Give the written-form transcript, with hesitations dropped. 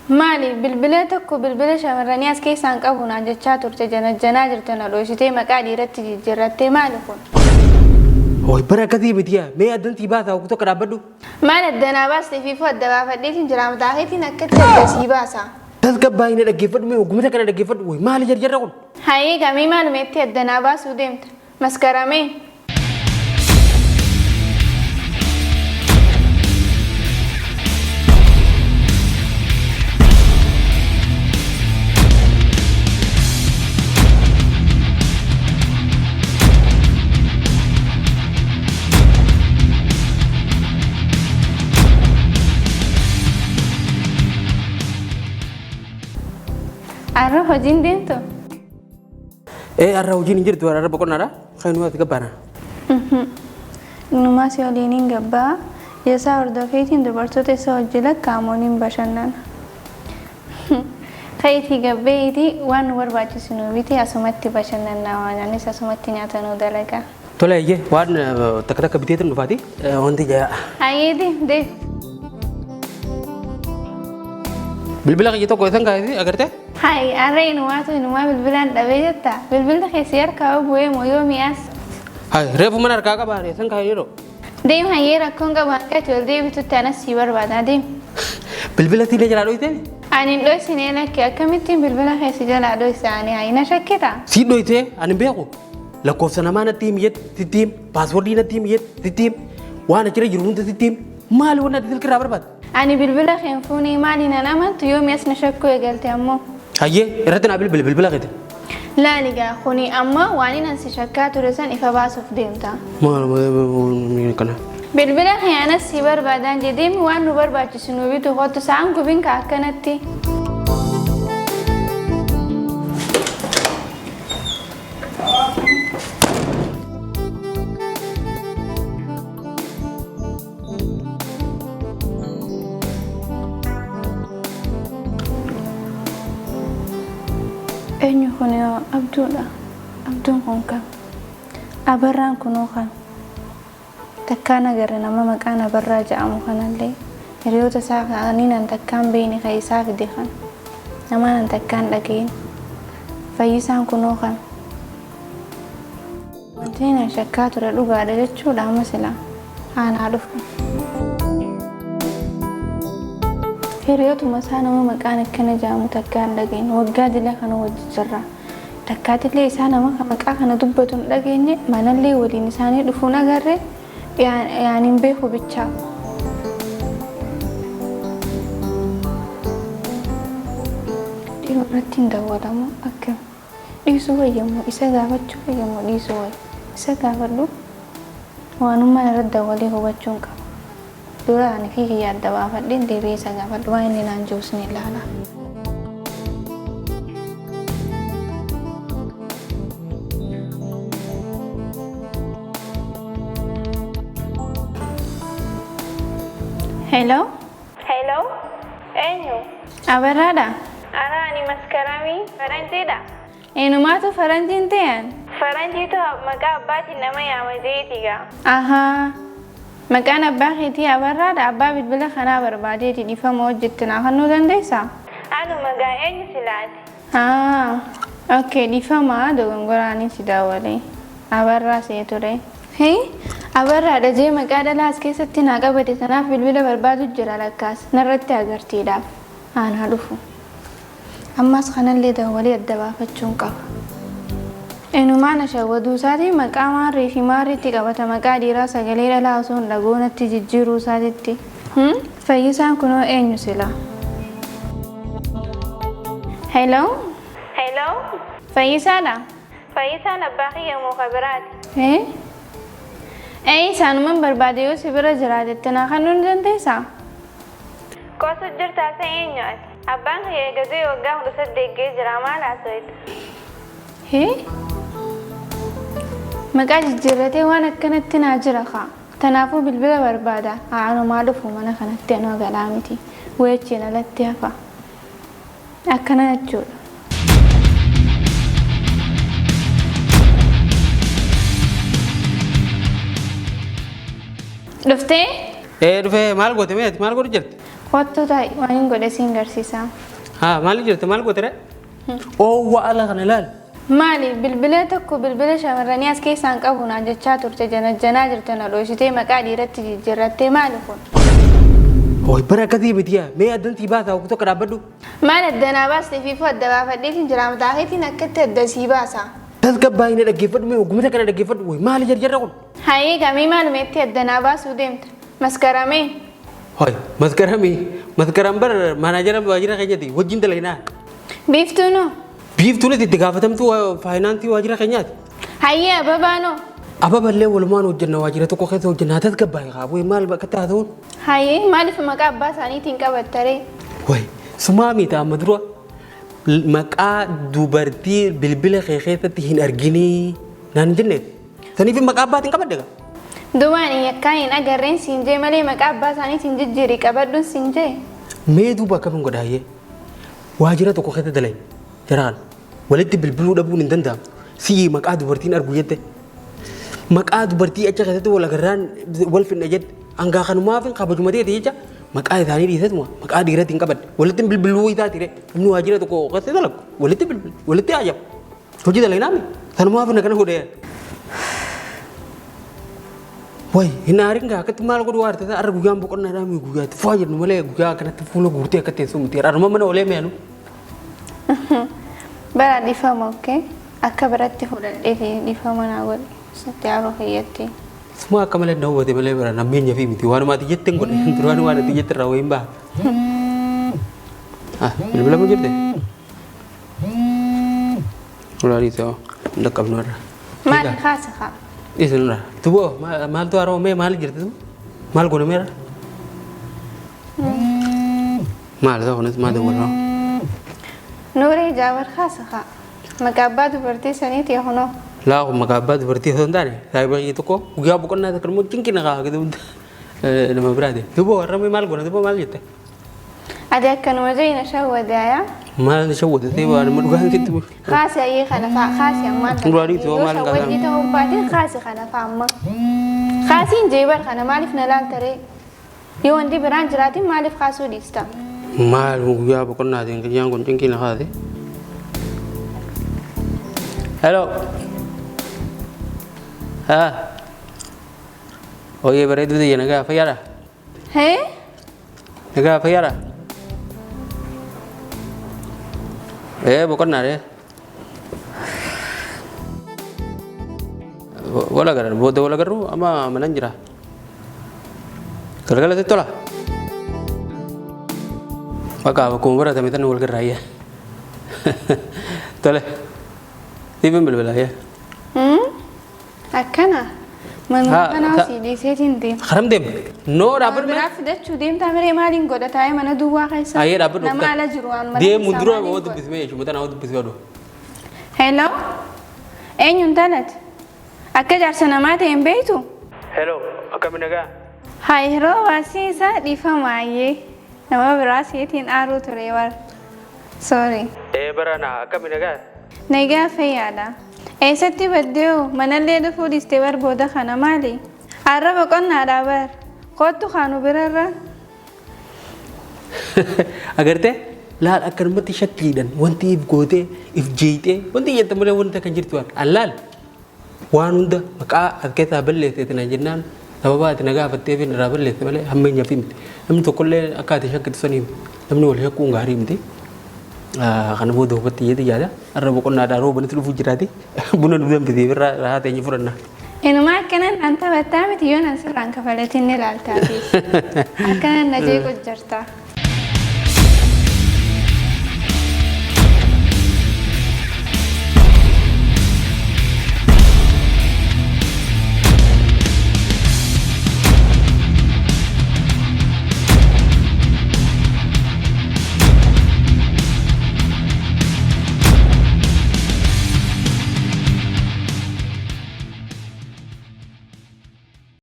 Maali bilbila tokko bilbila shamarranii as keessaa hin qabu naan jechaa turte janajjanaa jirta na dhoysitee maqaa dhiiratti jijjiirrattee maali kun? Hooy bara akkasii miti yaa mee addan sii baasa hogguu tokko dhaabbadhu. Maal adda naa baaste fiifuu adda baafadheetiin jira mataa keetiin akkatti adda sii baasa. Tasgabbaa'ii na dhaggeeffadhu mee hogguma takka na dhaggeeffadhu woy maali jarjarra kun? Hayee gaa mee maaluma itti adda naa baasuu deemta? Maskaramee. Arra hojiin deemtu? Ee har'a hojiin hin jirtu har'a boqonnaadha. Kan nuti ati gabbaana. Inumaa si waliin hin gabbaa. Yasaa hordofeetiin dubartoota isa hojii lakkaa'amuun hin bashannana. Ka'iitii gabbeeyitii waan nu barbaachisu nu biti asumatti bashannannaa waa nyaannis asumatti nyaata nu dalagaa. Tole eeyyee waan takka takka biteetin dhufaati wanti jaa. Hayyee deem deem. Bilbila kiyya tokko isan kaayesi agartee? Hayi har'a inumaatu inumaa bilbilaan dhabee jetta bilbilli kee si harkaa yoo bu'ee moo yoomi as? Hayi reefu mana harkaa qabaa isan kaayee yeroo. Deem hayyee rakkoon qabu hanga ati ol deebitutti anas sii barbaada deem. Bilbila siilee jalaa dhoyitee? Ani hin dhoysinee lakki akkamittiin bilbila kee si jalaa dhoysa ani hayi na shakkita? Sii dhoyitee ani hin beeku. Lakkoofsa namaa natti himi jette sitti him. Paaswordii natti himi jette sitti him. Waan achirra jiru hunda sitti him. Maali wanni ati silkirraa barbaadde? Ani bilbila kee hin fuunee maali nan amantu yoomi as na shakkuu eegalte ammoo. Hayyee irratti naa bilbili bilbila keetiin. Laali gaa kuni amma waanin an si shakkaa ture san ifa baasuuf deemta. Maal kana? Bilbila kee anas si barbaadaan jee deemi waan nu barbaachisu nu bitu kottu sa'aan gubin ka akkanatti. Eenyu kun yoo abduudha? Abduun kun kam? Abarraan kunoo kam? Takkaan agarre nama maqaan Abarraa ja'amu kanallee hiriyoota isaa kaaniin an takkaan beeyne ka isaa fide kana. Namaan an takkaan dhagayin. Fayyisaan kunoo kam? Wanti an shakkaa ture dhugaadha jechuudha amma silaa. Aanaa dhufu. Hiriyootuma isaa nama maqaan akkana ja'amu takkaan dhagayin. Waggaa dila kana wajji jirra. Takkaatillee isaa nama maqaa kana dubbatu hin dhageenye manallee waliin isaanii dhufuun agarre yaan hin beeku bichaa. Dhiyoo irratti hin dawwalamu akkam. Dhiisuu wayya moo isa gaafachuu wayya moo dhiisuu wayya? Isa gaafadhu waanummaan irratti dawwalee hubachuun qaba. Dura ani fi kiyya adda baafadheen deebi'ee isa gaafadhu waan inni naan jiruus ni ilaala. Hello? Hello? Eenyu? Abarraadha? Ara ani Maskaramii faranjiidha. Eenumaatu faranjiin ta'an? Faranjiitu maqaa abbaatiin nama yaama jeeti gaa. Ahaa. Maqaan abbaa keetii Abarraadha? Abbaa bilbila kanaa barbaadeeti dhiifama hojjette naa kennuu dandeessaa? Anuma gaa eenyu silaati? Ah, okay dhiifama dogongoraanin si daawwalee. Abarraa see ture. Hii Abarraadha jee maqaa dhalaa as keessatti naa qabate tanaaf bilbila barbaadu jira lakkaas narratti agartiidhaaf. Aanaa dhufu. Ammas kanallee dawwalee adda baafachuun qaba. Inumaa na shawwaduu isaatii maqaa maarrii fi maarriitti qabata maqaa dhiiraa sagalee dhalaa osoo hin dhaga'uu natti jijjiiruu isaatitti. Fayyisaan kunoo eenyu sila? Hello? Hello? Fayyisaadha? Fayyisaan abbaa kiyya moo ka biraati? Ee? Ee isaanuman barbaade yoo si bira jiraate itti naa kennuu ni dandeessaa? Qoosu jirtaa sa eenyu ati? Abbaan kiyya eega du'e waggaa 18 ga'ee jira maal haasoyta? Hee? Maqaa jijjiirratee waan akkanatti naa jira kaa. Tanaafuu bilbila barbaada. Haa anumaa dhufu mana kanatti anoo galaa miti. Wayichiin alatti hafa. Akkana jechuudha. Dhuftee? Ee dhufee maal goote mee ati maal godhu jirti? Kottu taa'i, waan hin godhe siin garsiisa. Haa, maal jirte, maal goote ree? Oowwa ala kana ilaali. Maali bilbila tokko bilbila shamarranii as keessaan qabu naan jechaa turte, janajjanaa jirte, na dhoositee maqaa dhiiratti jijjiirrattee, maali kun? Hooy, bara akkasii miti yaa. Mee addantii baasaa tokko dhaabbadhu. Maal addanaa baastee fiifuu adda baafadheetiin jira, mataa keetiin akkatti adda sii baasa. Tasgabbaa'ina, dhaggeeffadhu, mee ogummaa kana dhaggeeffadhu. Wayi, maali jarjarra kun? Hayee gamii, maalumeetti addanaa baasuu deemta? Maskaramee. Hooy, maskaramii, maskaram bar maanaajara waajjira keenyati wajjin dalagnaa. Biiftuunoo? Biiftuunis itti gaafatamtuu faayinaansii waajjira keenyaati. Hayyee, ababaanoo? Ababallee walumaan hojjenna, waajjira tokko keessa hojjenna. Tasgabbaa'e qabu, maal bakka taatuun. Hayyee, maaliif maqaa abbaa isaaniitiin qabattaree? Wayi, sumaa miti, amma dura maqaa dubartii bilbila kee keessatti hin arginii naan hin jenne. Saniif maqaa abbaatiin qabadde gaa. Duwwaan yakkaan hin agarreen siin jee malee maqaa abbaa isaaniitiin jijjiirii qabadhuun siin jee. Mee duuba akkamiin godhaayyee? Waajjira tokko keessa dalai jaraan walitti bilbiluu dhabuun hin danda'amu. Si'ii maqaa dubartiin argu jette. Maqaa dubartii achi keessatti wal agarraan wal finna jette. Hangaa kanumaaf kabajuma ta'e jecha maqaa isaanii dhiisetuma maqaa dhiiratiin hin qabadde. Walitti bilbiluu isaati ree. Namni waajjira tokko keessa dalagu walitti bilbilu, walitti hajamu. Hojii dalagnaa sanumaaf na kana godhee. Wayi, hin aarin gaa, akkatti maal godhu waarta arra guyyaan boqonnaadhaa mi, guyyaa itti fu'aa jennu malee guyyaa akkanatti fuula guurtee akka teessu miti. Arruma mana olee meenu. Bara dhiifama, okay? Akka biratti fudhadheeti dhiifama naa godhe. Sitti aaruu kiyyatti. Suma akka malee na hubate malee bara namni fi miti, waanuma ati jette hin godhe, duraan waan ati jette irraa wayiin baha. Ah, bilbila mu jirte? Ulaarii ta'oo hin dhaqqabnu irra. Maali, kaasa kaa? Isin irra. Tuboo maaltu haroo, mee maal jirti tu? Maal goone meera? Maal ta'u kunis, maal dawwalaa? Nuuree Jaabar, kaasa kaa. Maqaa abbaa dubartii saniiti kunoo. Laa, kun maqaa abbaa dubartii osoo hin taane saayiba kiyya tokko guyyaa boqonnaa takka immoo cinqina kaa gidduu nama biraati. Tuboo warra mee maal goone, tuboo maal jette? Ati akkanuma jee na shawwadaayaa. Maal shawwate ta'e, waan nama dhugaan sitti bu'u. Kaasi ayyee kana fa'a, kaasi ammaan. Duraarii ta'uu maal Yoo qaba? shawwaddii ta'uu baate kaasi kana fa'a amma. Kaasiin jee bar kana, maaliif na laaltaree? Yoo wanti biraan jiraatin maaliif kaasuu dhiista? Maal guyyaa boqonnaatiin guyyaan kun cinqina kaase. Hello. Haa. Oyyee bareedduu tiyya, nagaa fayyaadha? Hee? Nagaa fayyaadha? Ee, boqonnaadha. Wal agarra, booda wal agarru, amma manan jira. Galgala sitti tola? Bakka bakkuma baratame tan wal garraa ayyaa. Tole. Siifin bilbila ayyaa. Akkana. Manuma Haa, kanaa si dhiiseetiin deema. Karam deema? Noo, dhaabbadhu Biraa mee. fidachuu deemtaa miree, maaliin godha taa'ee mana duwwaa keessa? Ayyee, dhaabbadhu. Nama ala jiru waan mana Deemu keessaa dura maaliin oo godha? dubbismee jechuudha. Mataa nama dubbisee oduu. Hello? Eenyuun talati? Akka jaarsa namaa ta'e hin beektu? Hello, akkami, nagaa? Haa, yeroo baasii isaa dhiifama ayyee. Nama biraa seetiin aaruu ture war. Sorry. Ee barana, akkami, nagaa? Nagaa fayyaadha. Eessatti baddee hoo? Manallee dhufuu dhiistee bar, booda kana maali? Har'a boqonnaadhaa bar. Kottu kaanu birarra. Agartee? Laal, akkanumatti shakkiidhaan wanti if gootee if jeeyxee wanti jette malee wanta kan jirtu waan. An laal, waan hunda maqaa as keessaa balleesseeti na jennaan, sababa ati na gaafatteef irraa balleesse malee hammeenya fi miti. Namni tokkollee akka ati shakkitu sanii miti. Namni wal shakkuun gaarii miti. Kana booda hubatti jeeti yaada. Har'a boqonnaadhaan roobanitti dhufuu jiraati. Buna nu danfisee irraa rahaa teenye fudhanna. Inumaa akkanan an taphattaa miti, yoo nan sirraan kafalatiin ni ilaaltaatis. Akkanan na jeequ jirta.